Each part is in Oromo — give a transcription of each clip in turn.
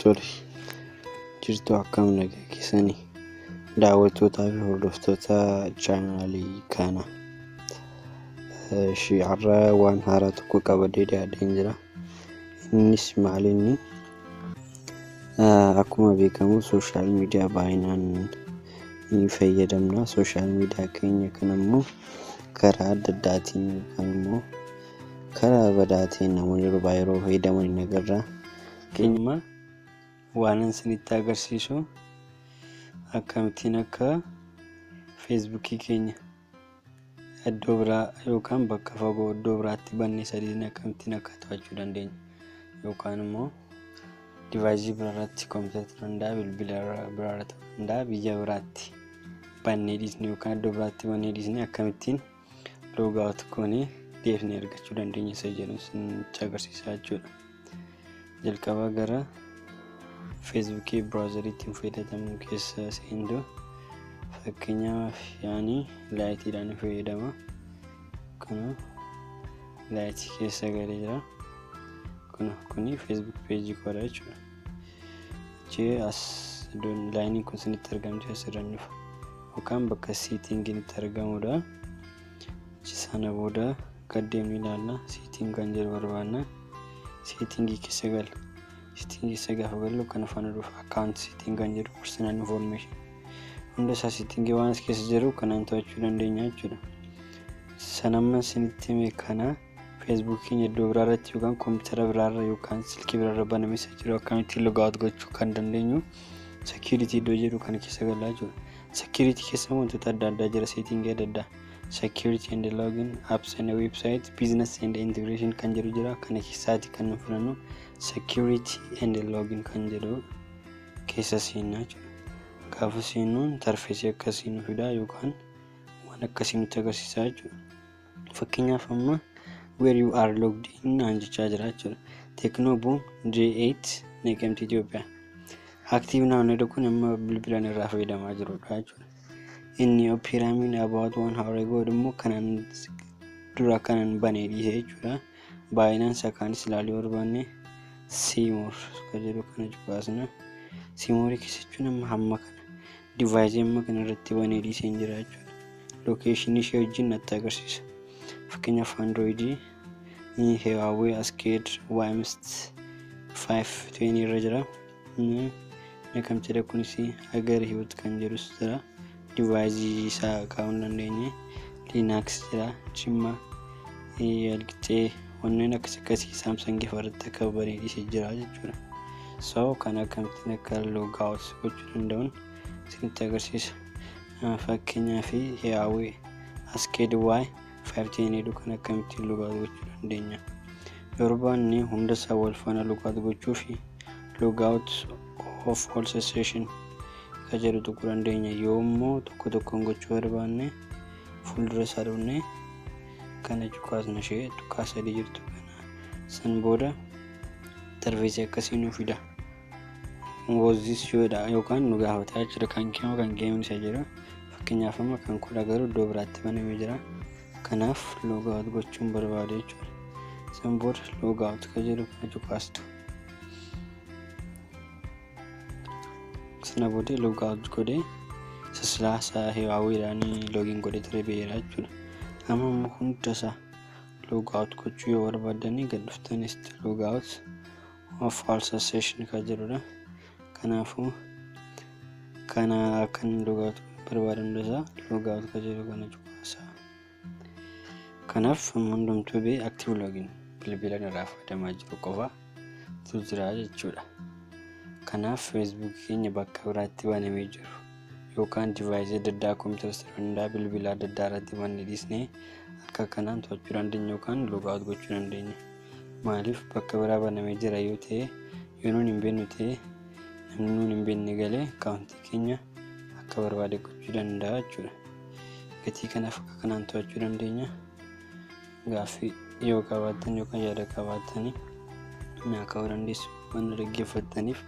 Tole, jirtu akkam nagaa keessanii daawwattootaa fi hordoftoota chaanaalii kana. Ishii har'a waan haaraa tokko qabadee dhiyaadheen jira. Innis maal inni akkuma beekamu sooshaal miidiyaa baay'inaan ni fayyadamna. Sooshaal miidiyaa keenya kan immoo karaa adda addaatiin yookaan immoo karaa badaatiin namoonni yeroo baay'ee yeroo fayyadaman ni agarra. Keenyuma waan isinitti agarsiisu akkamittiin akka feesbuukii keenya iddoo biraa yookaan bakka fagoo iddoo biraatti bannee sadiin akkamittiin akka to'achuu dandeenya yookaan immoo divaayizii biraarratti kompiitara ta'uu danda'a, bilbila biraarra ta'uu danda'a, biyya biraatti bannee dhiisne yookaan iddoo biraatti bannee dhiisne akkamittiin loogaawut goonee deebinee argachuu dandeenya isa jedhu isinitti agarsiisaa jechuudha. Jalqaba gara feesbuukii biraawuzarii ittiin fayyadamnu keessa seentu. Fakkeenyaaf yaani laayitiidhaan fayyadama. Kana laayitii keessa galee jira. Kuni feesbuuk peejii koodha jechuudha. Achi as iddoon laayiniin kun isinitti argamti asirra dhufa. Yookaan bakka siitingiin itti argamudha. Achi sana booda gad deemnee ilaalla. Siiting kan jedhu barbaanna. Siitingii keessa gala. Siitingii keessa gaafa gallu kan afaan dhufa. Akkaawunt siiting kan jedhu, personal information. Hunda isaa siitingii waan as keessa jiru kanaan to'achuu dandeenya jechuudha. Sanamma isinitti hime kana feesbuuk keenya iddoo biraa irratti yookaan kompiitara biraarra yookaan silkii biraarra banamee isa jiru akkamittiin logaawut gochuu kan dandeenyu security iddoo jedhu kana keessa galaa jechuudha. Security keessa wantoota adda addaa jira, setting adda addaa. Security and login, apps and website, business and integration kan jedhu jira. Kana keessaati kan nu filannu security and login kan jedhu keessa seennaa jechuudha. Gaafa seennu interfeesii akkasii nu fida yookaan waan akkasii nutti agarsiisa jechuudha. Fakkeenyaaf amma "where you are logged in" naan jechaa jira jechuudha. Tecno Boom J8, Neqemti, Itoophiyaa. Active now kun amma bilbilaan irraa fayyadamaa jirudha jechuudha. Inni Opera Mini about one hour ago immoo kanan dura kanan banee dhiise jechuudha. Baay'inaan isaa kaanis ilaaluu barbaanne see more kan jedhu kana cuqaasna. See more keessa jechuun amma hamma kana divaayizii amma kana irratti banee dhiiseen jira jechuudha. Lookeeshinii ishee wajjin natti agarsiisa. Fakkeenyaaf Androidii Huawei Ascend Y 520 irra jira. Neqamtedha kunis Agar Hiwot kan jedhus jira. Divaayizii isaa kaa'uu hin dandeenye. Linux jira. Jimma, Alqixxee, wanneen akkas akkasii Samsung irratti akka banee dhiisee jira jechuudha. So kan akkamittiin akka log out gochuu danda'uun isinitti agarsiisa. Fakkeenyaaf Huawei Ascend Y 510 jedhu kan akkamittiin log out gochuu dandeenya? Yoo barbaanne hunda isaa wal faana log out gochuu fi log out of all session kan jedhu tuquu dandeenya. Yoo immoo tokko tokkoon gochuu barbaanne fuuldura isaa dhufnee kana cuqaasna, ishee tuqaa sadii jirtu kana. San booda interfeesii akkasii nu fida. Was this yoodha yookaan nu gaafataa jira, kan keemu kan keemuun isa jedhu. Fakkeenyaaf amma kan kudha garuu iddoo biraatti banamee jira. Kanaaf log out gochuun barbaade jechuudha. San booda log out kan jedhu kana cuqaastu. Sana booda log out godhee sasilaa isaa Huaweiidhaan login godhee ture beera jechuudha. Amma immoo hunda isaa log out gochuu yoo barbaadanii gad dhuftanis log out of all session kan jedhudha. Kanaafuu kana akkan log out barbaadan hunda isaa log out kan jedhu kana cuqaasaa. Kanaaf hundumtuu bee active login bilbila irraa fayyadamaa jiru qofa tu jira jechuudha. Kanaaf feesbuukii keenya bakka biraatti banamee jiru yookaan divaayizii adda addaa kompiitara ta'uu danda'a, bilbila adda addaa irratti bannee dhiisnee akka kanaan to'achuu dandeenya yookaan log out gochuu dandeenya. Maaliif bakka biraa banamee jira yoo ta'e, yoo nuun hin beeknu ta'e, namni nuun hin beekne galee akkaawuntii keenya akka barbaade gochuu danda'a jechuudha. Gatii kanaaf akka kanaan to'achuu dandeenya. Gaaffii yoo qabaattan yookaan yaada qabaattan naa ka'uu dandeessu. Waan dhaggeeffattaniif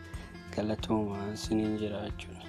galatoomaa isiniin jira jechuudha.